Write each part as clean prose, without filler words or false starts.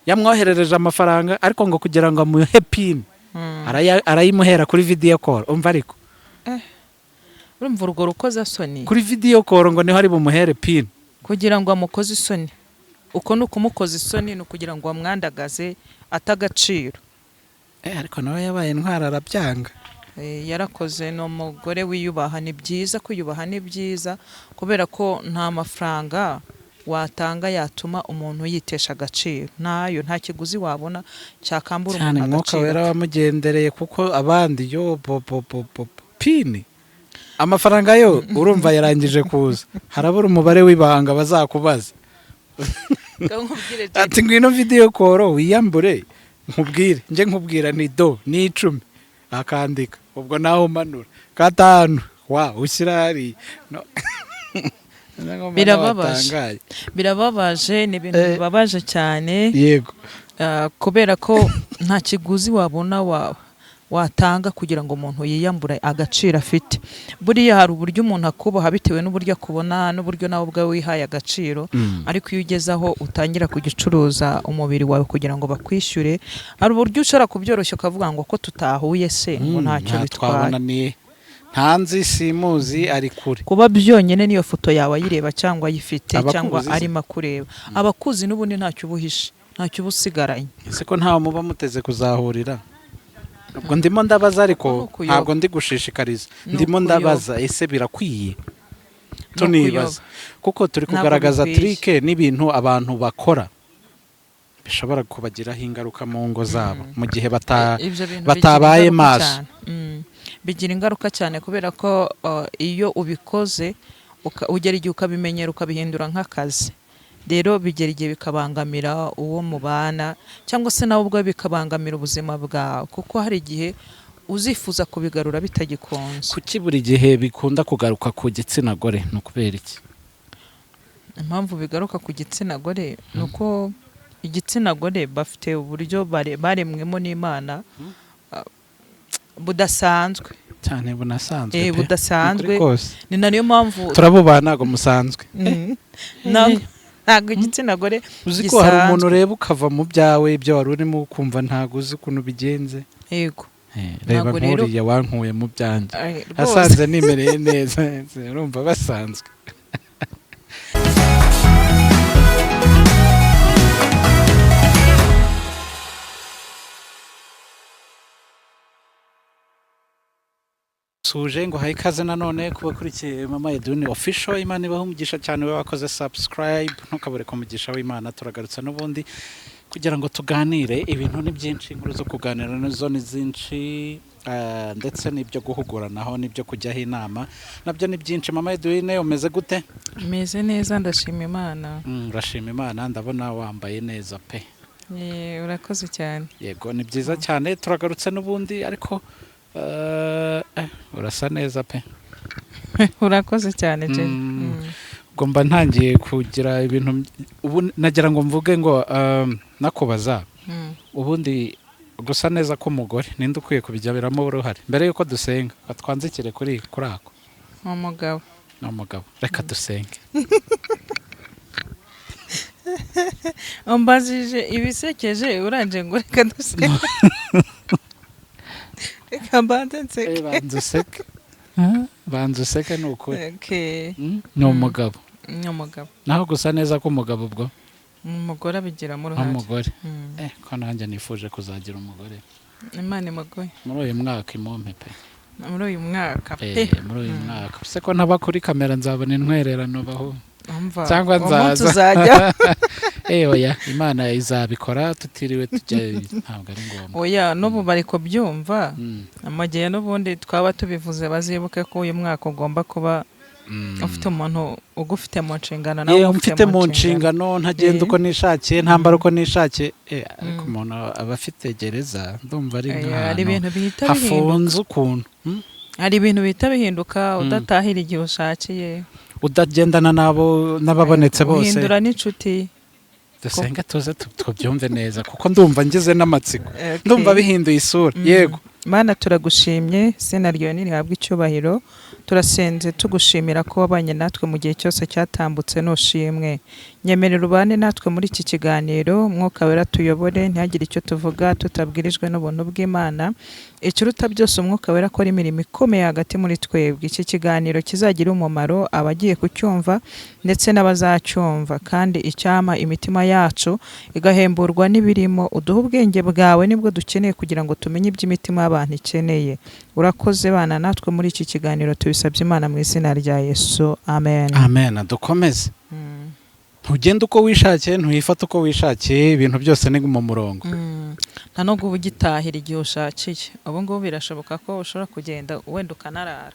Yamwoherereje amafaranga, ariko ngo kugira ngo amuhe PIN, arayimuhera kuri video call. Umva ariko. Urumva urwo rukozasoni? Kuri video call ngo niho ari bumuhere PIN. Kugira ngo amukoze isoni. Uko ni ukumukoza isoni, ni ukugira ngo amwandagaze atagaciro. Ariko nawe yabaye intwara, arabyanga. Yarakoze, ni umugore wiyubaha. Ni byiza kwiyubaha, ni byiza, kubera ko nta mafaranga watanga yatuma umuntu yitesha agaciro. Ntayo, nta kiguzi wabona cyakambura Cyane. umuntu Mwuka agaciro. Wera wamugendereye, kuko abandi yo bo bo bo bo bo. PIN, amafaranga yo urumva yarangije kuza, harabura umubare w'ibanga bazakubaza. Reka nkubwire, Jay. Ati: "Ngwino video call wiyambure nkubwire." Njye nkubwira ni do ni 10, akandika, ubwo nawe umanura 5 wa ushyira hariya. No. Birababaje. Watangaye. Birababaje, ni ibintu bibabaje cyane. Kubera ko nta kiguzi wabona watanga kugira ngo umuntu yiyambure agaciro afite. Buriya hari uburyo umuntu akubaha bitewe n'uburyo akubona n'uburyo nawe ubwawe wihaye agaciro, ariko iyo ugeze aho utangira kujya ucuruza umubiri wawe kugira ngo bakwishyure, hari uburyo ushobora kubyoroshya ukavuga ngo ko tutahuye se, ngo ntacyo Nta bitwaye. Twabona ni ntanzi, simuzi, ari kure. Kuba byonyine n'iyo foto yawe ayireba cyangwa ayifite Abakuzi cyangwa se? arimo akureba, abakuzi, n'ubundi ntacyo uba uhishe, ntacyo uba usigaranye. Ese ko ntawe muba muteze kuzahurira? Ubwo ndimo ndabaza, ariko Ni ukuyoba. ntabwo ndi gushishikariza. Ni Ndimo ukuyoba. ndabaza: ese birakwiye? Ni Tunibaza kuko turi Ntabwo kugaragaza bikwiye. trick n'ibintu abantu bakora bishobora kubagiraho ingaruka mu ngo zabo mu gihe Ibyo bintu batabaye bigira ingaruka maso. cyane. Bigira ingaruka cyane, kubera ko iyo ubikoze ugera igihe ukabimenyera, ukabihindura nk'akazi. Rero bigera igihe bikabangamira uwo mubana, cyangwa se nawe ubwawe bikabangamira ubuzima bwawe, kuko hari igihe uzifuza kubigarura bitagikunze. Kuki buri gihe bikunda kugaruka ku gitsina gore? Ni ukubera iki? Impamvu bigaruka ku gitsina gore ni uko igitsina gore bafite uburyo baremwemo n'Imana budasanzwe. Cyane, bunasanzwe pe. Budasanzwe. Ni ukuri kose. Ni na niyo mpamvu Turabubaha, ntabwo musanzwe. Ntabwo igitsina gore Uzi ko hari umuntu gisanzwe. ureba ukava mu byawe, ibyo wari urimo, ukumva ntabwo uzi ukuntu bigenze. Yego. Reba Ntabwo rero- nk'uriya wankuye mu byanjye. Ay, rwose. Asanze nimereye neza, urumva basanzwe. Suje ngo haye ikaze nanone ku bakurikiye Mama Edwin Official. Imana ibahe umugisha cyane, we wakoze subscribe, ntukabure ku mugisha w'Imana. Turagarutse n'ubundi kugira ngo tuganire. Ibintu ni byinshi, inkuru zo kuganira nazo ni zinshi, ndetse n'ibyo guhuguranaho n'ibyo kujyaho inama nabyo ni byinshi. Mama Edwin, umeze gute? Meze neza, ndashima Imana. Urashima Imana, ndabona wambaye neza pe. Urakoze cyane. Yego, ni byiza cyane. Turagarutse n'ubundi, ariko urasa neza pe. Urakoze cyane, Jenny. Ubwo mba ntangiye kugira ibintu, ubu nagira ngo mvuge ngo nakubaza, ubundi gusa neza k'umugore ninde ukwiye kubijyabiramo uruhare? Mbere yuko dusenga, twanzikire kuri ako. Umugabo. Ni umugabo. Reka dusenge. Umbajije ibisekeje, uranje ngo reka duseke. Reka mbanze nseke. Banza useke, banza useke, ni ukuri. Okay. Ni umugabo. Ni umugabo. Naho gusa neza k'umugabo ubwo? Umugore abigiramo uruhare. Nk'umugore. Ko nanjye nifuje kuzagira umugore. Imana imuguhe. Muri uyu mwaka imumpe pe. Muri uyu mwaka pe. Muri uyu mwaka se ko ntaba kuri kamera, nzabona intwererano baho? Umva, Cyangwa uwo munsi nzaza. uzajya. Oya, Imana izabikora tutiriwe tujya, ntabwo ari ngombwa. Oya, n'ubu bari kubyumva. Mu gihe n'ubundi twaba tubivuze, bazibuke ko uyu mwaka ugomba kuba ufite umuntu ugufite mu nshingano, nawe Yewe, ugufite mfite mu nshingano, ntagenda uko nishakiye, ntambara uko nishakiye. Ariko umuntu aba afite gereza, ndumva ari Hari nk'ahantu ibintu bihita bihinduka. hafunze ukuntu. Hari ibintu bihita bihinduka, udatahira igihe ushakiye. Utagendana n'abo n'ababonetse bose. Uhindura n'inshuti. Dusenge tuze tubyumve neza, kuko ndumva ngize n'amatsiko. Okay. Ndumva bihinduye isura. Yego. Mana, turagushimye, izina ryawe nirihabwe icyubahiro. Turasenze tugushimira ko wabanye natwe mu gihe cyose cyatambutse, nushimwe. Nyemerera ubane natwe muri iki kiganiro, Mwuka Wera tuyobore, ntihagire icyo tuvuga tutabwirijwe n'ubuntu bw'Imana. Ikiruta byose, Umwuka Wera akora imirimo ikomeye hagati muri twebwe. Iki kiganiro kizagira umumaro abagiye kucyumva ndetse n'abazacyumva, kandi icyama imitima yacu igahemburwa n'ibirimo. Uduhe ubwenge bwawe, nibwo dukeneye kugira ngo tumenye iby'imitima y'abantu ikeneye. Urakoze, bana natwe muri iki kiganiro, tubisabye Imana mu izina rya Yesu, amen. Amen. Dukomeze. Ntugenda uko wishakiye, ntuyifata uko wishakiye, ibintu byose ni mu murongo. Nta nubwo uba ugitahira igihe ushakiye. Ubu ngubu birashoboka ko ushobora kugenda wenda ukanarara,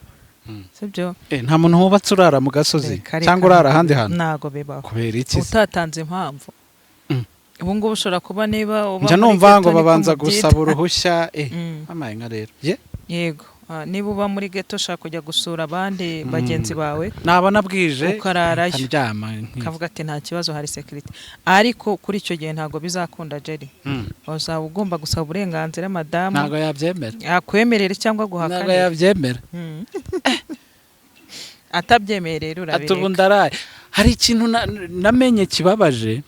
sibyo? Nta muntu wubatse urara mu gasozi Reka, reka. cyangwa urara ahandi hantu. Ntago bibaho. Kubera iki se? Utatanze impamvu. Ubu ngubu ushobora kuba niba uba Njya muri numva ghetto, ngo niko babanza mubyita. gusaba uruhushya. Amaye nka rero ye. Yego. Niba uba muri ghetto, ushaka kujya gusura abandi bagenzi bawe, Nabona bwije ukararayo. nkaryama Ukavuga ati nta kibazo, hari sécurité. Ariko kuri icyo gihe ntabwo bizakunda, Jerry. Uzaba ugomba gusaba uburenganzira madamu. Ntabwo yabyemera. Akwemerere cyangwa Ntabwo guhakanire. yabyemera. Atabyemeye rero, Ati ubu urabireka. ndaraye. Hari ikintu namenye kibabaje.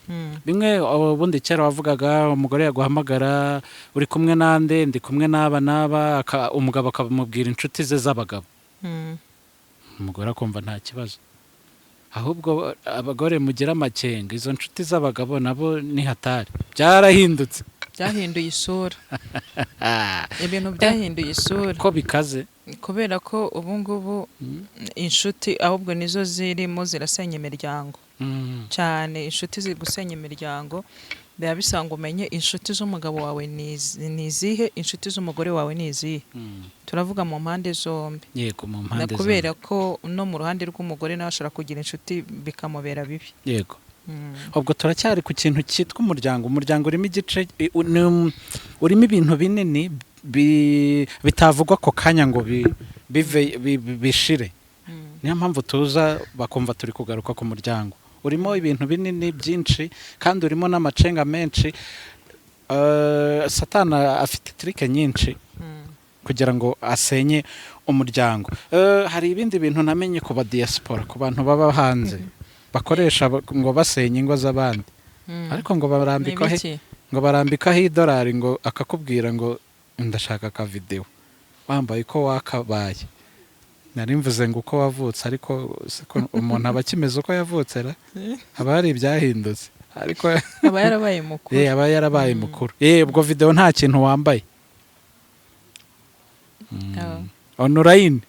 Bimwe ubundi kera wavugaga, umugore yaguhamagara: "Uri kumwe nande?" "Ndi kumwe n'aba n'aba." Umugabo akamubwira inshuti ze z'abagabo. Umugore akumva nta kibazo. Ahubwo abagore mugira amakenga, izo nshuti z'abagabo nabo ni hatari, byarahindutse. Byahinduye isura, ibintu byahinduye isura. Ko bikaze. Kubera ko ubu ngubu inshuti ahubwo nizo zirimo zirasenya imiryango cyane. Inshuti ziri gusenya imiryango. Biba bisaba ngo umenye inshuti z'umugabo wawe ni izihe, inshuti z'umugore wawe ni izihe. Turavuga mu mpande zombi. Yego, mu mpande Kubera ko no mu ruhande rw'umugore nawe ashobora kugira inshuti bikamubera bibi. Zombi. Yego. Ubwo turacyari ku kintu cyitwa umuryango. Umuryango urimo igice urimo ibintu binini bitavugwa ako kanya ngo bive bishire. Niyo mpamvu tuza bakumva turi kugaruka ku muryango. Urimo ibintu binini byinshi kandi urimo n'amacenga menshi. Satana afite trick nyinshi kugira ngo asenye umuryango. Hari ibindi bintu namenye ku ba diaspora, ku bantu baba hanze bakoresha ngo basenya ingo z'abandi. Ariko ngo barambikaho Ni ibiki? ngo barambikaho idolari, ngo akakubwira ngo ndashaka aka video wambaye uko wakabaye. Nari mvuze ngo uko wavutse, ariko siko umuntu aba akimeze uko yavutse ra, haba hari ibyahindutse, ariko Aba yarabaye mukuru. Aba yarabaye mukuru. Ubwo video nta kintu wambaye. Online.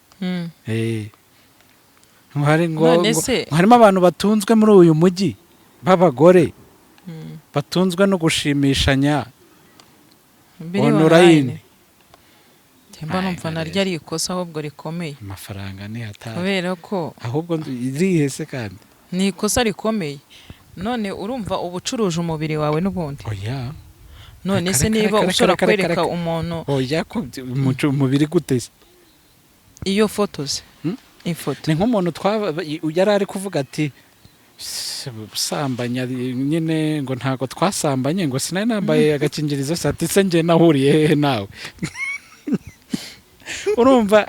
Hari ngo None se- ngo harimo abantu batunzwe muri uyu mujyi b'abagore batunzwe no gushimishanya Biri online. online. Mba Ay, numva naryo ari ikosa ahubwo rikomeye. Amafaranga ni hatari. Kubera ko Ahubwo irihe se kandi? Ni ikosa rikomeye. None urumva uba ucuruje umubiri wawe n'ubundi. Oya. None Reka, se reka, niba reka, ushobora reka, reka, kwereka reka. umuntu Oya, ko umubiri gute se? Iyo foto ze, ifoto. Ni nk'umuntu twaba yari ari kuvuga ati sambanya nyine, ngo ntabwo twasambanye, ngo sinari nambaye agakingirizo se. Ati se njye nahuriye hehe nawe? Urumva,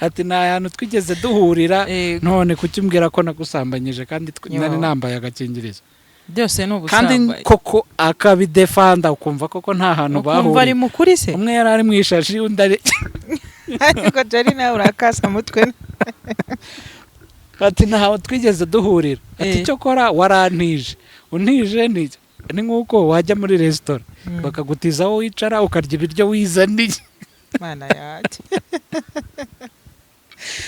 ati nta hantu twigeze duhurira. None kuki umbwira ko nagusambanyije kandi nari nambaye agakingirizo? Byose ni Kandi ubusambanyi. koko akabidefanda, ukumva koko nta hantu Ukumva ari bahuriye. mukuri se. Umwe yari ari mu ishashi, undi ari Ariko Jerry, nawe urakasa mutwe. Ati ntaho twigeze duhurira, ati icyo kora warantije, untije ni nk'uko wajya muri resitora bakagutiza aho wicara, ukarya ibiryo wizaniye. Mana yanjye!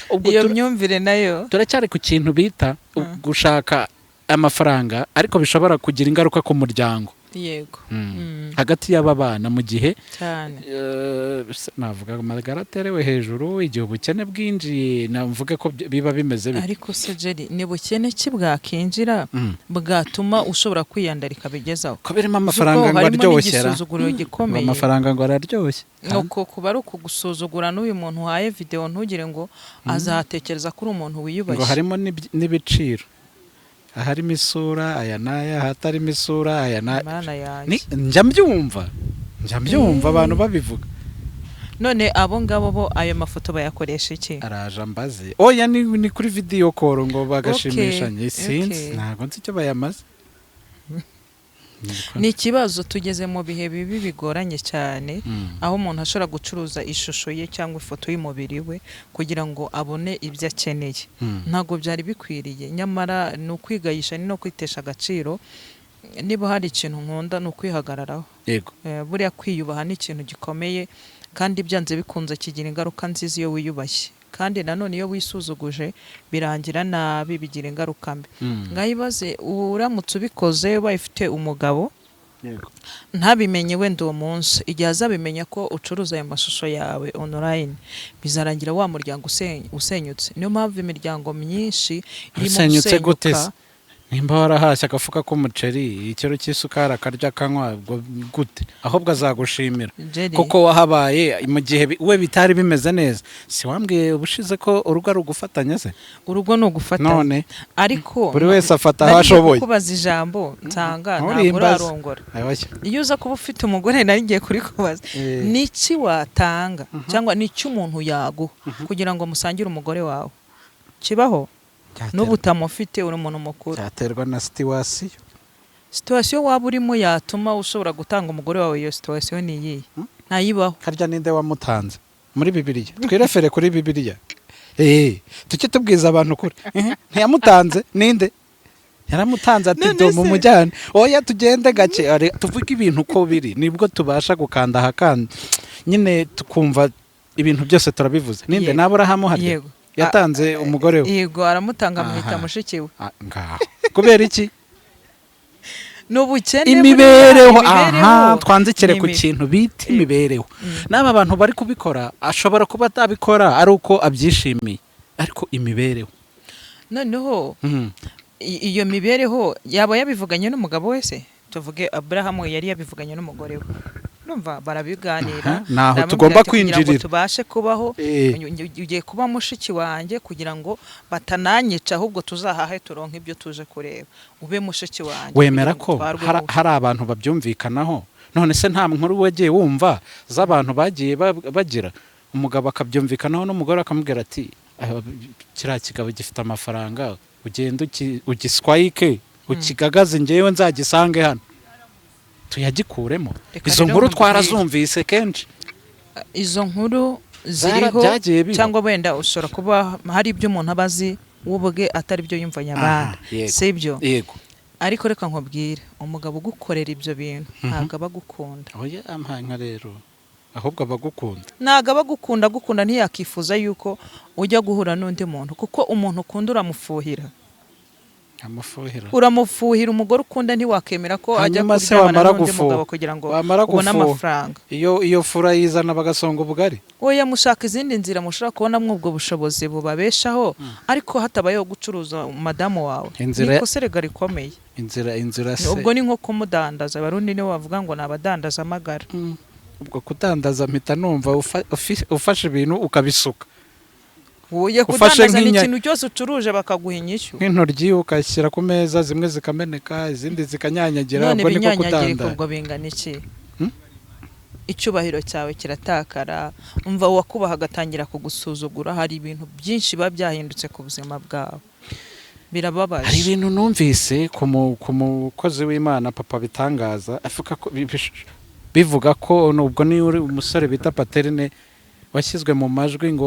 Ubwo Iyo myumvire nayo. turacyari ku kintu bita gushaka amafaranga, ariko bishobora kugira ingaruka ku muryango hagati y'aba bana mu gihe Cyane. Navuga amagara aterewe hejuru, igihe ubukene bwinjiye, navuga ko biba bimeze bite? Ariko se Jerry, ni bukene ki bwakinjira bwatuma ushobora kwiyandarika bigezaho? Ko birimo amafaranga Uzi ko ngo harimo aryoshye ra. n'igisuzuguriro Ngo gikomeye. amafaranga ngo araryoshye. Nuko kuba ari ukugusuzugura n'uyu muntu uhaye video, ntugire ngo azatekereza ko uri umuntu Ngo wiyubashye. harimo n'ibiciro, aharimo isura aya n'aya, ahatarimo isura aya n'aya. Mana yanjye! Njya mbyumva abantu babivuga. None abo ngabo bo ayo mafoto bayakoresha iki? Araje ambaze. Oya, ni kuri video call ngo bagashimishanye. Okay, Sinzi, okay. ntabwo nzi icyo bayamaze. Ni ikibazo, tugeze mu bihe bibi bigoranye cyane, aho umuntu ashobora gucuruza ishusho ye cyangwa ifoto y'umubiri we kugira ngo abone ibyo akeneye. Ntabwo byari bikwiriye, nyamara ni ukwigayisha, ni no kwitesha agaciro. Niba hari ikintu nkunda ni ukwihagararaho. Buriya kwiyubaha ni ikintu gikomeye, kandi byanze bikunze kigira ingaruka nziza iyo wiyubashye, kandi nanone iyo wisuzuguje birangira nabi, bigira ingaruka mbi. Ngaho ibaze uramutse ubikoze ubaye ufite umugabo, ntabimenye wenda uwo munsi, igihe azabimenya ko ucuruza ayo mashusho yawe online, bizarangira wa muryango usenyutse. Niyo mpamvu imiryango myinshi irimo Usenyutse gute se? gusenyuka. Nimba warahashye agafuka k'umuceri, ikiro cy'isukari, akarya akanywa, ubwo gute? Ahubwo azagushimira Jerry, kuko wahabaye mu gihe we bitari bimeze neza. Si wambwiye ubushize ko urugo ari ugufatanya se? Urugo ni ugufatanya, None ariko buri wese afata aho nari ngiye ashoboye. kukubaza ijambo nsanga ntabwo Nturimbaze. urarongora. Ayoya. Iyo uza kuba ufite umugore nari ngiye kurikubaza. Niki watanga cyangwa niki umuntu yaguha kugira ngo musangire umugore wawe? Kibaho? N'ubu utamufite, uri umuntu mukuru. Cyaterwa na situation. Situation waba urimo yatuma ushobora gutanga umugore wawe, iyo situation ni iyihe? Ntayibaho. Karya ninde wamutanze muri Bibiliya? Twirefere kuri Bibiliya, tujye tubwiza abantu ukuri. Ntiyamutanze? Ninde yaramutanze ati None do se- mumujyane? Oya, tugende gake. Tuvuge ibintu uko biri, nibwo tubasha gukanda ahakanda nyine tukumva ibintu byose turabivuze. Ninde? Yego. Ni Aburahamu harya? Yego. Yatanze umugore we. Yego, aramutanga, amuhita Aha. mushiki we. Ah, ngaho kubera iki? Ni ubukene Imibereho. buriya, imibereho. Aha twanzikire Ni ku kintu bita imibereho. N'aba bantu bari kubikora, ashobora kuba atabikora ari uko abyishimiye, ariko imibereho. Noneho iyo mibereho yaba yabivuganye n'umugabo wese? Tuvuge Aburahamu yari yabivuganye n'umugore we, urumva barabiganira. Aha, naho Aramubwira tugomba ati, "Kugira ngo kwinjirira." tubashe kubaho, ugiye kuba mushiki wanjye kugira ngo batananyica, ahubwo tuzahahe turonke ibyo tuje kureba, ube mushiki wanjye Wemera kugira ngo ko utwarwe hari abantu babyumvikanaho? None se nta nkuru wagiye wumva z'abantu bagiye bagira umugabo akabyumvikanaho n'umugore, akamubwira ati: "Ah, kiriya kigabo gifite amafaranga, ugende ugiswayike, ukigagaze, ngewe nzagisange hano tuyagikuremo"? Reka Izo rero nkuru nkubwire. twarazumvise kenshi. Izo nkuru ziriho, Byagiye biba. cyangwa wenda ushobora kuba hari ibyo umuntu aba azi we ubwe atari byo yumvanye abandi. Aha, yego. Si ibyo? Yego. Ariko reka nkubwire, umugabo ugukorera ibyo bintu ntabwo aba agukunda. Oya, ampaye nka rero, ahubwo abagukunda. Ntabwo aba agukunda. Agukunda ntiyakifuza yuko ujya guhura n'undi muntu, kuko umuntu ukunda uramufuhira. Amufuhira. Uramufuhira. Umugore ukunda ntiwakemera ko ajya Hanyuma se kuryamana wamara n'undi gufuha, mugabo kugira ngo wamara ubone gufuha, amafaranga. iyo fura yizana bagasonga ubugari. Oya, mushaka izindi nzira mushobora kubonamo ubwo bushobozi bubabeshaho, ariko hatabayeho gucuruza madamu wawe. Inzira- Ni ikosa rega rikomeye. Inzira se? Ubwo ni nko kumudandaza. Abarundi nibo bavuga ngo ni abadandaza amagara. Ubwo kudandaza mpita numva ufashe ibintu ukabisuka. Oya, Ufashe kudandaza ni ikintu cyose ucuruje bakaguha inyishyu. Nk'intoryi ukashyira ku meza, zimwe zikameneka, izindi zikanyanyagira. None Ubwo niko binyanyagirika kudandaza. ubwo bingana iki? Hmm? Icyubahiro cyawe kiratakara. Umva, uwakubaha agatangira kugusuzugura. Hari ibintu byinshi biba byahindutse ku buzima bwawe, birababaje. Hari ibintu numvise ku mukozi w'Imana papa bitangaza, avuga ko bivuga ko nubwo ni uri umusore bita Paterne washyizwe mu majwi ngo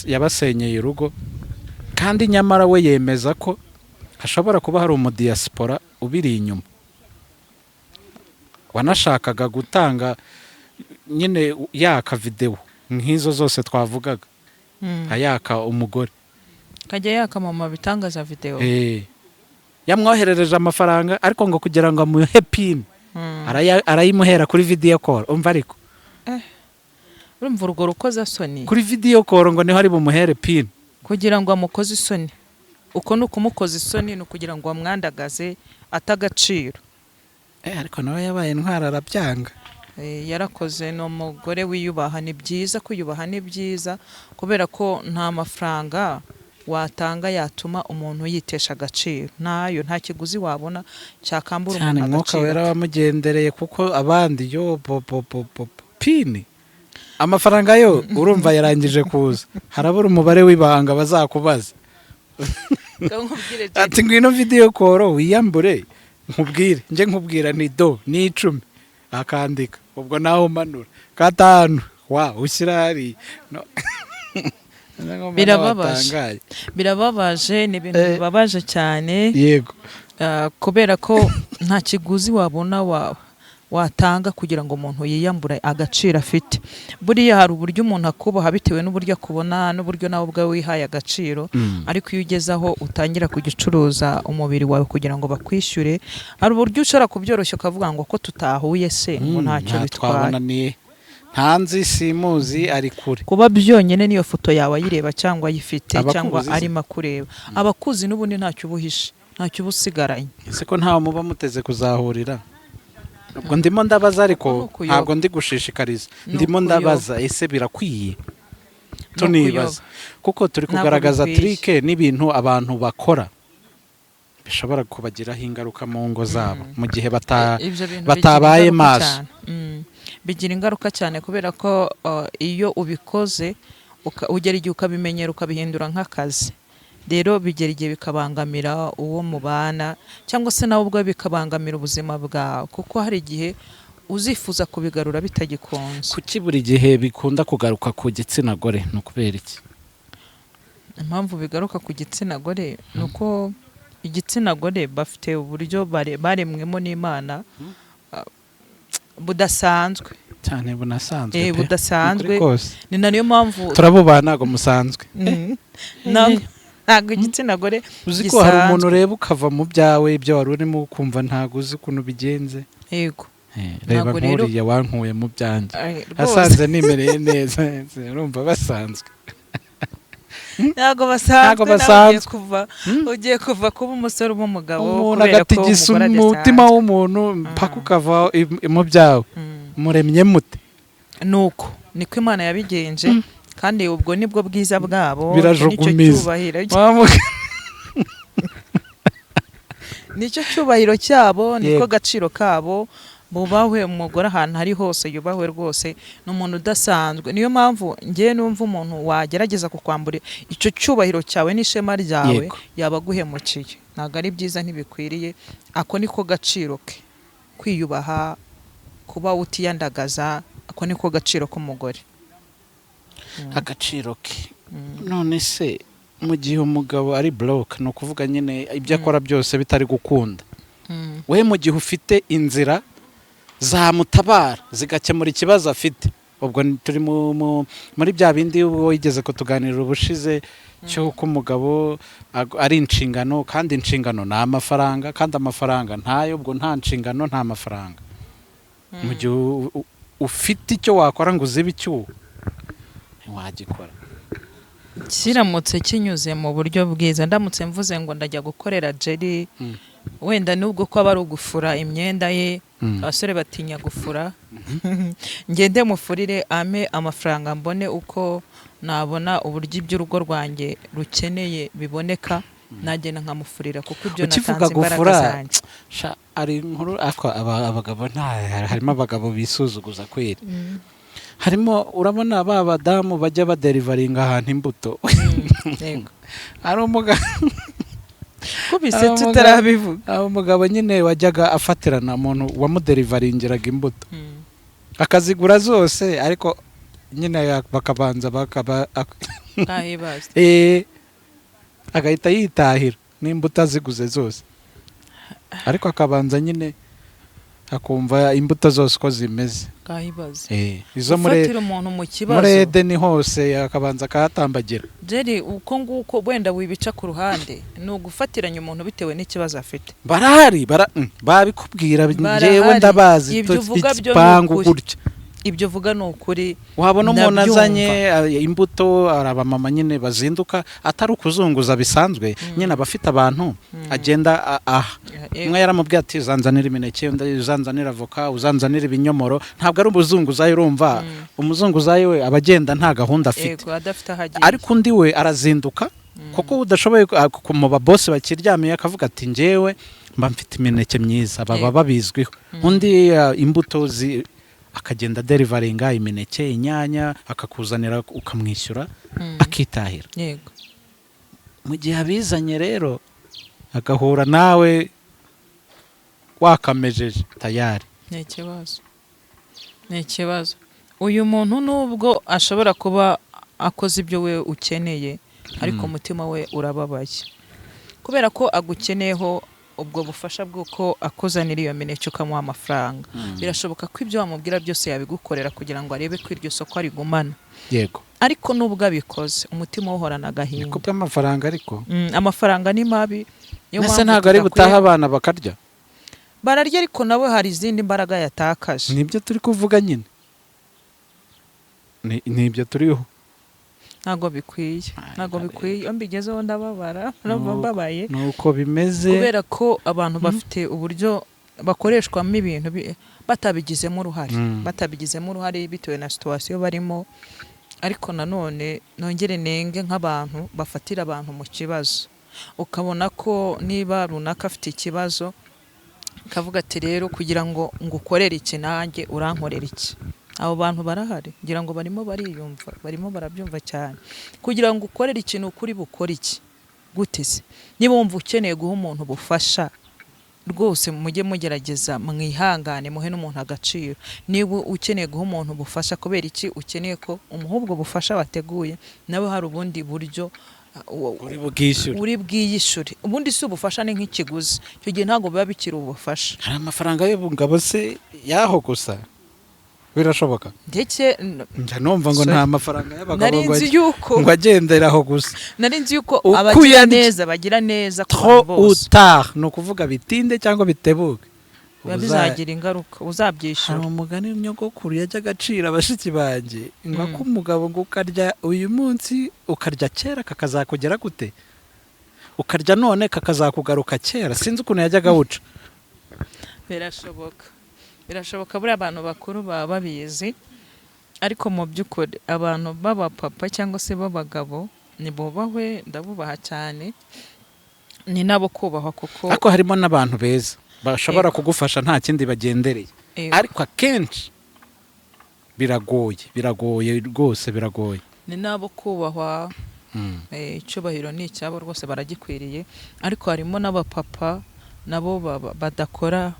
yabasenyeye urugo, kandi nyamara we yemeza ko hashobora kuba hari umudiyasipora ubiri inyuma wanashakaga gutanga nyine yaka videwo nk'izo zose twavugaga, ayaka umugore. Kajya yaka mama bitangaza videwo. Yamwoherereje amafaranga, ariko ngo kugira ngo amuhe PIN, arayimuhera kuri video call. Umva ariko. Urumva urwo rukozasoni? Kuri video call ngo niho ari bumuhere PIN. Kugira ngo amukoze isoni. Uko ni ukumukoza isoni, ni ukugira ngo amwandagaze atagaciro. Ariko nawe yabaye intwara, arabyanga. Yarakoze, ni umugore wiyubaha. Ni byiza kwiyubaha, ni byiza, kubera ko nta mafaranga watanga yatuma umuntu yitesha agaciro. Ntayo, nta kiguzi wabona cyakambura Cyane. umuntu Umwuka agaciro Wera ke. wamugendereye, kuko abandi yo bo bo bo bo bo. PIN. Amafaranga yo urumva yarangije kuza, harabura umubare w'ibanga bazakubaza. Nkubwire, Jerry. Ati: "Ngwino video call wiyambure nkubwire." Njye nkubwira ni do ni 10, akandika, ubwo nawe umanura 5 wa ushyira hariya. No. Birababaje. Watangaye. Birababaje, ni ibintu bibabaje cyane. Kubera ko nta kiguzi wabona watanga kugira ngo umuntu yiyambure agaciro afite. Buriya hari uburyo umuntu akubaha bitewe n'uburyo akubona n'uburyo nawe ubwawe wihaye agaciro, ariko iyo ugeze aho utangira kujya ucuruza umubiri wawe kugira ngo bakwishyure, hari uburyo ushobora kubyoroshya ukavuga ngo ko tutahuye se, ngo ntacyo Nta bitwaye. Twabona ni ntanzi, simuzi, ari kure. Kuba byonyine n'iyo foto yawe ayireba cyangwa ayifite Abakuzi cyangwa se? arimo akureba, abakuzi n'ubundi ntacyo uba uhishe, ntacyo uba usigaranye. Ese ko ntawe muba muteze kuzahurira? Ubwo ndimo ndabaza, ariko Ni ukuyoba. ntabwo ndi gushishikariza. Ni Ndimo ukuyoba. ndabaza: ese birakwiye? Ni Tunibaza kuko turi Ntabwo kugaragaza bikwiye. trick n'ibintu abantu bakora bishobora kubagiraho ingaruka mu ngo zabo mu gihe Ibyo bintu batabaye bigira ingaruka maso. cyane. Bigira ingaruka cyane kubera ko iyo ubikoze ugera igihe ukabimenyera, ukabihindura nk'akazi. Rero bigera igihe bikabangamira uwo mubana cyangwa se nawe ubwawe bikabangamira ubuzima bwawe, kuko hari igihe uzifuza kubigarura bitagikunze. Kuki buri gihe bikunda kugaruka ku gitsina gore? Ni ukubera iki? Impamvu bigaruka ku gitsina gore ni uko igitsina gore bafite uburyo baremwemo n'Imana budasanzwe. Cyane, bunasanzwe pe. Budasanzwe. Ni ukuri kose. Ni nayo mpamvu Turabubaha, ntabwo musanzwe. Ntabwo igitsina gore Uzi ko hari umuntu gisanzwe. ureba ukava mu byawe, ibyo wari urimo ukumva ntabwo uzi ukuntu bigenze. Yego. Reba Ntabwo rero- nk'uriya wankuye mu byanjye. Ay, rwose. Asanze nimereye neza, urumva basanzwe. Ntabwo basanzwe. Ntabwo Nawe ugiye basanzwe. kuva, ugiye kuva kuba umusore uba umugabo Umuntu kubera ko agatigisa umugore umutima adasanzwe. w'umuntu mpaka ukava mu byawe. Muremye mute? Nuko niko Imana yabigenje, kandi ubwo nibwo bwiza bwabo, icyo nicyo Birajugumiza. cyubahiro. Wamuga- Nicyo cyubahiro cyabo, niko gaciro kabo. Bubahwe. Umugore ahantu ari hose yubahwe rwose, ni umuntu udasanzwe. Niyo mpamvu ngewe numva umuntu wagerageza kukwambura icyo cyubahiro cyawe n'ishema ryawe yaba aguhemukiye. Ntabwo ari byiza, ntibikwiriye. Ako niko gaciro ke, kwiyubaha, kuba utiyandagaza, ako niko gaciro k'umugore. Agaciro ke. None se mu gihe umugabo ari broke, ni ukuvuga nyine ibyo akora byose bitari gukunda, we mu gihe ufite inzira zamutabara zigakemura ikibazo afite, ubwo turi muri bya bindi wigeze kutuganirira ubushize cy'uko umugabo ari inshingano, kandi inshingano ni amafaranga, kandi amafaranga ntayo, ubwo nta nshingano, nta mafaranga. Mu gihe ufite icyo wakora ngo uzibe icyuho, ntiwagikora? Kiramutse kinyuze mu buryo bwiza, ndamutse mvuze ngo ndajya gukorera Jerry, wenda nubwo ko aba ari ugufura imyenda ye, abasore batinya gufura, ngende mufurire ampe amafaranga, mbone uko nabona uburyo iby'urugo rwanjye rukeneye biboneka, nagenda nkamufurira kuko ibyo Ukivuga natanze imbaraga gufura, zanjye. Sha, ari inkuru, ariko abagabo nta, harimo abagabo bisuzuguza kweri. Harimo, urabona ba badamu bajya badeliveringa ahantu imbuto? Yego. Hari umugabo Kubise Hari umugabo- tutarabivuga. Hari umugabo nyine wajyaga afatirana umuntu wamudeliveringaga imbuto, akazigura zose, ariko nyine bakabanza bakaba Ntahibaza. Agahita yitahira n'imbuto aziguze zose, ariko akabanza nyine akumva imbuto zose uko zimeze. Ntahibaza. Izo muri Gufatira umuntu mu kibazo. Muri Edeni hose akabanza akahatambagira. Jerry, uko nguko wenda wibica ku ruhande, ni ugufatiranya umuntu bitewe n'ikibazo afite. Barahari, babikubwira. Barahari. Njyewe ndabazi. Ibyo uvuga byo ni Igipangu ukuri. gutya. Ibyo uvuga ni ukuri. Wabona umuntu Ndabyumva. azanye imbuto, hari abamama nyine bazinduka, atari ukuzunguza bisanzwe nyine, aba afite abantu agenda aha. Umwe yaramubwiye ati: "Uzanzanira imineke," undi "Uzanzanira avoka, uzanzanira ibinyomoro." Ntabwo ari umuzunguzayi, urumva umuzunguzayi we aba agenda nta gahunda afite. Yego, adafite aho agiye. Ariko undi we arazinduka kuko udashoboye mu babosi bakiryamiye, akavuga ati: "Njyewe mba mfite imineke myiza," baba babizwiho. Undi imbuto Akagenda deliveringa imineke, inyanya, akakuzanira, ukamwishyura, akitahira. Mu gihe abizanye rero agahura nawe wakamejeje tayari. Ni ikibazo, ni ikibazo. Uyu muntu nubwo ashobora kuba akoze ibyo we ukeneye, ariko umutima we urababaye kubera ko agukeneyeho ubwo bufasha bw'uko akuzanira iyo mineke ukamuha amafaranga. Birashoboka ko ibyo wamubwira byose yabigukorera kugira ngo arebe ko iryo soko arigumana. Ariko nubwo abikoze, umutima we uhorana Ni agahinda. kubw'amafaranga ariko. Amafaranga ni mabi. Niyo Mbese mpamvu ntabwo ari tudakwiye- butahe abana bakarya? Bararya, ariko nawe hari izindi mbaraga yatakaje. Nibyo turi kuvuga nyine. Nibyo turiho. Ntabwo bikwiye. Ay, Ntabwo ndareba. bikwiye. Iyo mbigezeho ndababara, numva mbabaye. Nuko bimeze. Kubera ko abantu bafite uburyo bakoreshwamo ibintu batabigizemo uruhare, batabigizemo uruhare bitewe na situation barimo. Ariko nanone nongere nenge nk'abantu bafatira abantu mu kibazo, ukabona ko niba runaka afite ikibazo, akavuga ati: "Rero kugira ngo ngukorere iki, nanjye urankorera iki." Abo bantu barahari, ngira ngo barimo bariyumva, barimo barabyumva cyane. Kugira ngo ukorere ikintu, ukuri bukore iki gute se? Niba wumva ukeneye guha umuntu ubufasha, rwose mujye mugerageza mwihangane, muhe n'umuntu agaciro. Niba ukeneye guha umuntu ubufasha, kubera iki ukeneye ko umuha ubwo bufasha wateguye, nawe hari ubundi buryo Uri bwishyure. uri bwiyishyure? Ubundi si ubufasha, ni nk'ikiguzi. Icyo gihe ntabwo biba bikiri ubufasha. Hari amafaranga y'ubungabo se yaho gusa? Birashoboka? Ndetse Njya numva ngo Sorry. nta mafaranga y'abagabo Nari ngo nzi yuko ngo agenderaho gusa. Nari nzi yuko Uko abagira neza bagira neza ku Trop bantu ou bose. tard, ni ukuvuga bitinde cyangwa bitebuke, Biba bizagira ingaruka, uzabyishyura. Hari umugani nyogokuru yajyaga acira bashiki banjye ngo ak'umugabo ngo ukarya uyu munsi ukarya kera kakazakugera gute, ukarya none kakazakugaruka kera. Sinzi ukuntu yajyaga awuca. Birashoboka, birashoboka. Buriya abantu bakuru baba babizi. Ariko mu by'ukuri abantu b'abapapa cyangwa se b'abagabo nibubahwe, ndabubaha cyane, ni nabo kubahwa kuko Ariko harimo n'abantu beza bashobora kugufasha nta kindi bagendereye. Ariko akenshi biragoye, biragoye rwose, biragoye. Ni nabo kubahwa. Icyubahiro ni icyabo rwose, baragikwiriye. Ariko harimo n'abapapa nabo badakora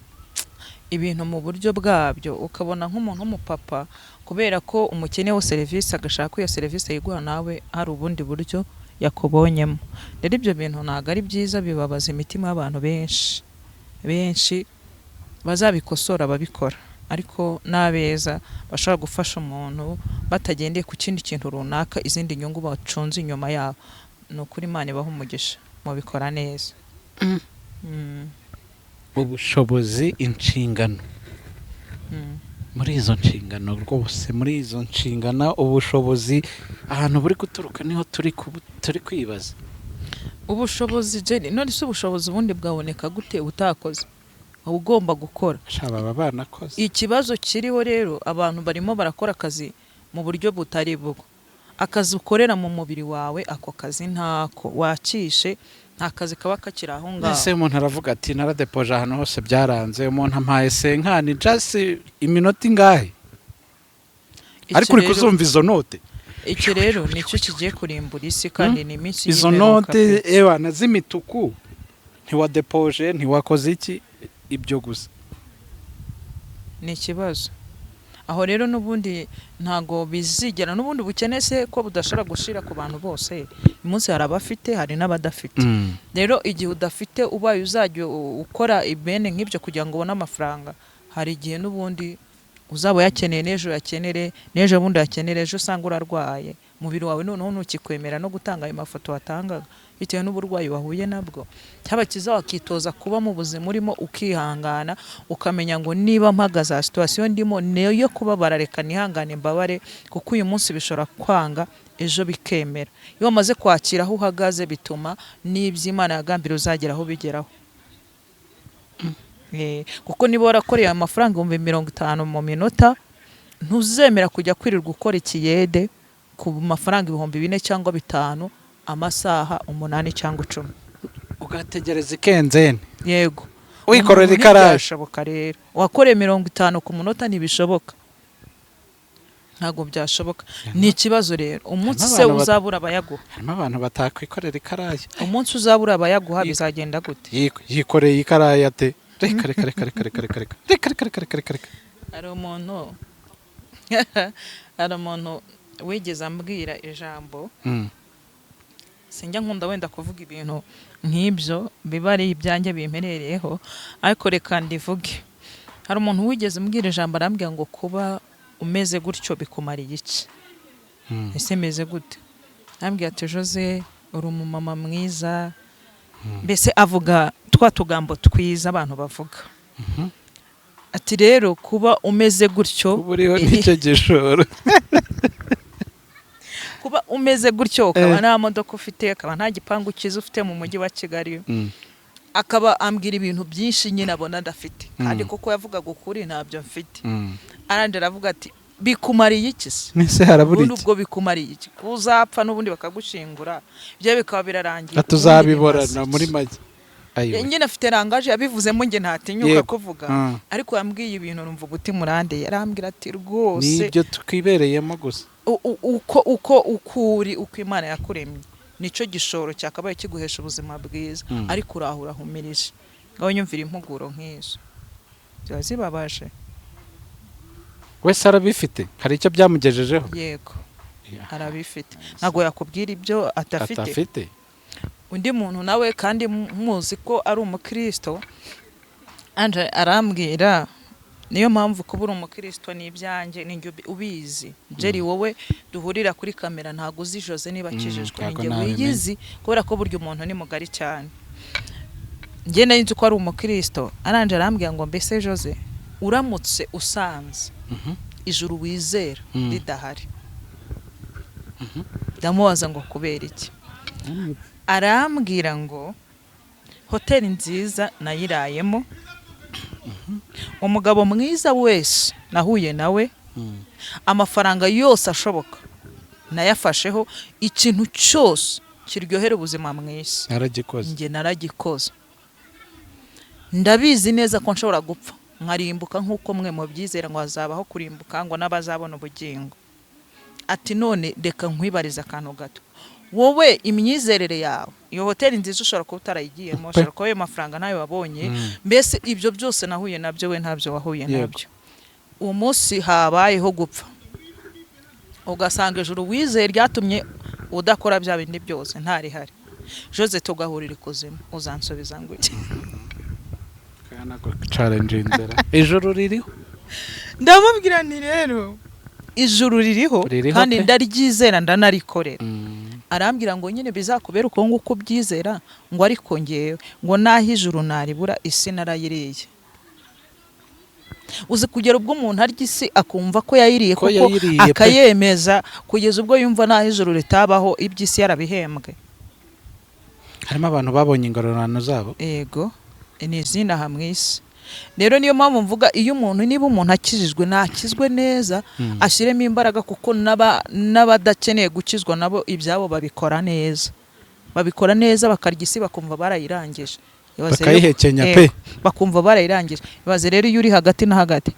ibintu mu buryo bwabyo, ukabona nk'umuntu w'umupapa kubera ko umukeneyeho serivisi, agashaka ko iyo serivisi yiguha nawe hari ubundi buryo yakubonyemo. Rero ibyo bintu ntabwo ari byiza, bibabaza imitima y'abantu benshi. Benshi bazabikosora ababikora, ariko n'abeza bashobora gufasha umuntu batagendeye ku kindi kintu runaka, izindi nyungu bacunze inyuma yabo. Ni ukuri Imana ibaha umugisha, mubikora neza. Ubushobozi, inshingano. Muri izo nshingano rwose, muri izo nshingano, ubushobozi ahantu buri guturuka niho turi kwibaza. Ubushobozi, Jenny, none se ubushobozi ubundi bwaboneka gute utakoze? Uba ugomba gukora. Sha, baba banakoze. Ikibazo kiriho rero, abantu barimo barakora akazi mu buryo butari bwo. Akazi ukorera mu mubiri wawe, ako kazi ntako wakishe, nta kazi kaba kakiri aho ngaho. Ese umuntu aravuga ati: "Naradepoje ahantu hose byaranze, umuntu ampaye cinquante just iminota ingahe?" Ariko uri kuzumva izo note. Iki rero nicyo kigiye kurimbura isi, kandi ni iminsi Izo y'imperuka note pe. Ewana z'imituku, ntiwadepoje, ntiwakoze iki, ibyo gusa. Ni ikibazo aho rero. N'ubundi ntago bizigera, n'ubundi bukene se ko budashobora gushira ku bantu bose? Uyu munsi hari abafite, hari n'abadafite. Rero igihe udafite, ubaye uzajya ukora ibene nk'ibyo kugira ngo ubone amafaranga, hari igihe n'ubundi uzaba uyakeneye, n'ejo uyakenere, n'ejo bundi uyakenere, ejo usanga urarwaye, umubiri wawe noneho ntukikwemera no gutanga ayo mafoto watangaga bitewe n'uburwayi wahuye nabwo. Cyaba cyiza wakitoza kuba mu buzima urimo, ukihangana, ukamenya ngo niba mpagaze aha, situation ndimo niyo kubabara, reka nihangane mbabare, kuko uyu munsi bishobora kwanga, ejo bikemera. Iyo wamaze kwakira aho uhagaze, bituma n'ibyo Imana yagambiriye uzagera aho bigeraho. Kuko niba warakoreye amafaranga 50,000 mu minota, ntuzemera kujya kwirirwa ukora ikiyede ku mafaranga 4000 cyangwa 5000 amasaha 8 cyangwa 10. Ugategereza ikenzeni. Yego. Wikorera Umuntu ikarayi. Ntibyashoboka rero. Wakoreye 50 ku munota, ntibishoboka. Ntabwo byashoboka. Ni ikibazo rero umunsi Harimo se abantu uzabura abayaguha. Harimo abantu batakwikorera ikarayi. Umunsi uzabura abayaguha bizagenda gute? Yikoreye ikarayi ate? Reka, reka, reka, reka, reka, reka, reka, reka, reka, reka, reka, reka, reka. Hari umuntu wigeze ambwira ijambo. Sinjya nkunda wenda kuvuga ibintu nk'ibyo biba ari ibyanjye bimperereyeho, ariko reka ndivuge. Hari umuntu wigeze umbwira ijambo, arambwira ngo: "Kuba umeze gutyo bikumariye iki?" "Ese meze gute?" Arambwira ati: "Jose, uri umumama mwiza." Mbese avuga twa tugambo twiza abantu bavuga. Ati: "Rero kuba umeze gutyo," Kuba uriho nicyo gishoro. "kuba umeze gutyo, ukaba nta modoka ufite, ukaba nta gipangu cyiza ufite mu mujyi wa Kigali," akaba ambwira ibintu byinshi nyine abona adafite, kandi koko yavugaga ukuri, ntabyo mfite. Arangije aravuga ati: "Bikumariye iki se?" Ese harabura Ubundi iki? ubwo bikumariye iki? Ko uzapfa n'ubundi bakagushingura, ibyo bikaba birarangiye. Tuzabiborana. Ubundi bimaze Muri iki? make. Ayiwe. Nyine afite langage yabivuzemo njye ntatinyuka kuvuga, ariko yambwiye ibintu numva umutima urandeye. Arambwira ati: "Rwose," Nibyo twibereyemo gusa. Uko uri, uko Imana yakuremye, nicyo gishoro cyakabaye kiguhesha ubuzima bwiza, ariko uraho urahumirije. Ngaho nyumvira impuguro nk'izo ziba zibabaje. Wese arabifite, hari icyo byamugejejeho? Yego, arabifite. Ntabwo yakubwira ibyo adafite. Atafite. Undi muntu nawe kandi muzi ko ari umukristo, Anje arambwira, niyo mpamvu kuba uri umukristo ni ibyanjye, ni njye ubizi. Jerry, wowe duhurira kuri kamera, ntabwo uzi Jose niba akijijwe. Ni Ntabwo njye nabimenya. wiyizi, kubera ko burya umuntu ni mugari cyane. Njye nari nzi ko ari umukristo. Aranje arambwira ngo: "Mbese Jose, uramutse usanze ijuru wizera ridahari?" Ndamubaza ngo: "Kubera iki?" Arambwira ngo: "Hoteli nziza nayirayemo, umugabo mwiza wese nahuye nawe, amafaranga yose ashoboka nayafasheho, ikintu cyose kiryohera ubuzima mu isi Naragikoze. njye naragikoze. Ndabizi neza ko nshobora gupfa nkarimbuka nk'uko mwe mubyizera ngo hazabaho kurimbuka ngo n'abazabona ubugingo." Ati: "None reka nkwibarize akantu gato. Wowe imyizerere yawe, iyo hoteli nziza ushobora kuba utarayigiyemo, ushobora kuba ayo mafaranga ntayo wabonye, mbese ibyo byose nahuye nabyo, we ntabyo wahuye nabyo. Uwo munsi habayeho gupfa, ugasanga ijuru wizeye ryatumye udakora bya bindi byose ntarihari, Jose, tugahurira ikuzimu, uzansubiza ngo iki?" Challenge inzira, ijuru ririho. Ndamubwira nti: "Rero ijuru ririho, Ririho kandi pe. ndaryizera, ndanarikorera." Arambwira ngo: "Nyine bizakubera uko nguko ubyizera," ngo: "ariko ngewe," ngo, "naho ijuru naribura, isi narayiriye." Uzi kugera ubwo umuntu arya isi akumva ko yayiriye Ko koko, yayiriye pe. akayemeza kugeza ubwo yumva naho ijuru ritabaho iby'isi yarabihembwe. Harimo abantu babonye ingororano zabo. Yego, ni izinaha mu isi. Rero niyo mpamvu mvuga, iyo umuntu, niba umuntu akijijwe, nakizwe neza, ashyiremo imbaraga, kuko n'abadakeneye gukizwa nabo ibyabo babikora neza, babikora neza, bakarya isi bakumva barayirangije. Ibaze rero- Bakayihekenya Yego, pe. bakumva barayirangije. Ibaze rero iyo uri hagati na hagati.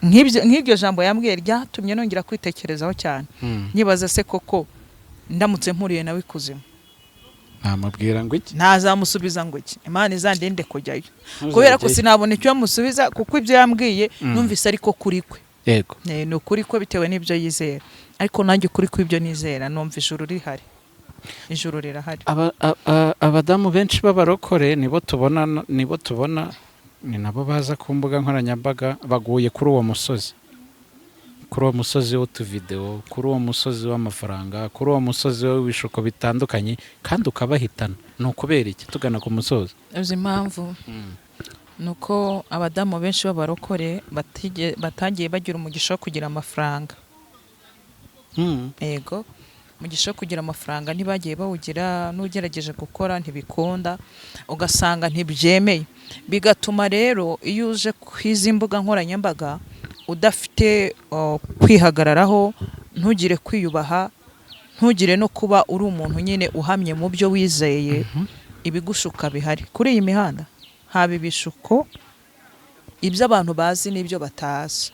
Nk'iryo jambo yambwiye ryatumye nongera kwitekerezaho cyane, nyibaza: se koko ndamutse mpuriye nawe ikuzimu, Namubwira ngo iki? ntazamusubiza ngo iki? Imana izandinde kujyayo, kubera ko Ntuzajyeyo. sinabona icyo yamusubiza, kuko ibyo yambwiye numvise ariko kuri kwe. Ni ukuri ko bitewe n'ibyo yizera, ariko nanjye ukuri kw'ibyo nizera, numva ijuru rihari, ijuru rirahari. Abadamu benshi b'abarokore nibo tubona, ni nabo baza ku mbuga nkoranyambaga, baguye kuri uwo musozi, kuri uwo musozi w'utuvidewo, kuri uwo musozi w'amafaranga, kuri uwo musozi w'ibishuko bitandukanye, kandi ukabahitana. Ni ukubera iki? Tugana ku musozi. Uzi impamvu? Ni uko abadamu benshi b'abarokore batagiye bagira umugisha wo kugira amafaranga. Yego, umugisha wo kugira amafaranga ntibagiye bawugira. N'ugerageje gukora ntibikunda, ugasanga ntibyemeye. Bigatuma rero iyo uje ku izi mbuga nkoranyambaga udafite kwihagararaho, ntugire kwiyubaha, ntugire no kuba uri umuntu nyine uhamye mu byo wizeye, ibigushuka bihari kuri iyi mihanda. Haba ibishuko, ibyo abantu bazi n'ibyo batazi.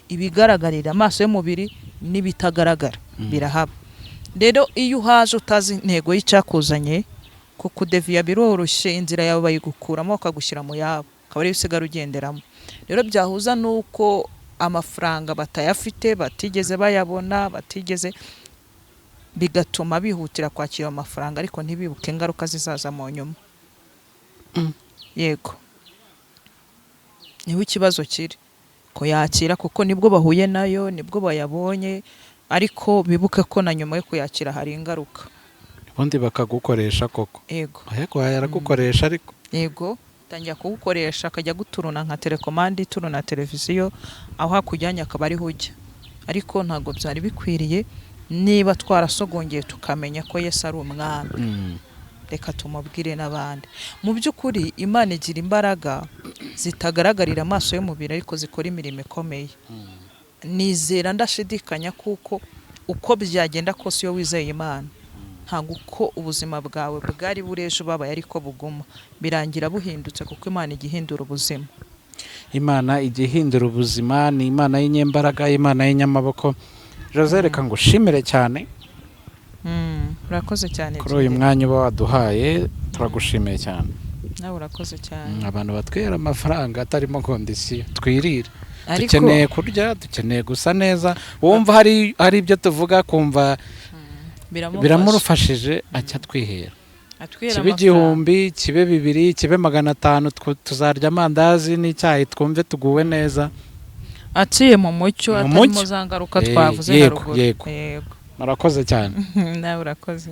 Ibigaragarira amaso y'umubiri n'ibitagaragara birahaba. Rero iyo uhaje utazi intego y'icyakuzanye, kukudeviya biroroshye, inzira yawe bayigukuramo bakagushyira mu yabo, akaba ariyo usigara ugenderamo. Rero byahuza n'uko amafaranga batayafite, batigeze bayabona, batigeze, bigatuma bihutira kwakira amafaranga, ariko ntibibuke ingaruka zizaza mu nyuma. Yego, niho ikibazo kiri kuyakira, kuko nibwo bahuye nayo, nibwo bayabonye, ariko bibuke ko na nyuma yo kuyakira hari ingaruka. Ubundi bakagukoresha koko. Yego. Ariko yaragukoresha ariko. Yego, atangira kugukoresha, akajya guturuna nka telekomande ituruna televiziyo, aho hakujyanye akaba ariho ujya. Ariko ntabwo byari bikwiriye. Niba twarasogongeye tukamenya ko Yesu ari umwami, reka tumubwire n'abandi. Mu by'ukuri Imana igira imbaraga zitagaragarira amaso y'umubiri, ariko zikora imirimo ikomeye. Nizera ndashidikanya kuko uko byagenda kose, iyo wizeye Imana, ntabwo uko ubuzima bwawe bwari buri ejo babaye ariko buguma, birangira buhindutse, kuko Imana ijya ihindura ubuzima. Imana ijya ihindura ubuzima, ni Imana y'inyembaraga, Imana y'inyamaboko. Jose, reka ngushimire cyane Urakoze cyane kuri uyu Judith. mwanya uba waduhaye, turagushimiye cyane. Nawe urakoze cyane. Abantu batwera amafaranga atarimo condition, twirire. Ariko Dukeneye kurya, dukeneye gusa neza. Wumva hari ibyo tuvuga kumva biramufasha. Biramurufashije, ajya twihera. Atwihera Kibe amafaranga. 1000, kibe 2000, kibe 500, tuzarya amandazi n'icyayi twumve tuguwe neza. Aciye mu mucyo, Mu atarimo mucyo. za ngaruka Eh, twavuze yego, haruguru. Yego. Yego. Murakoze cyane. Nawe urakoze.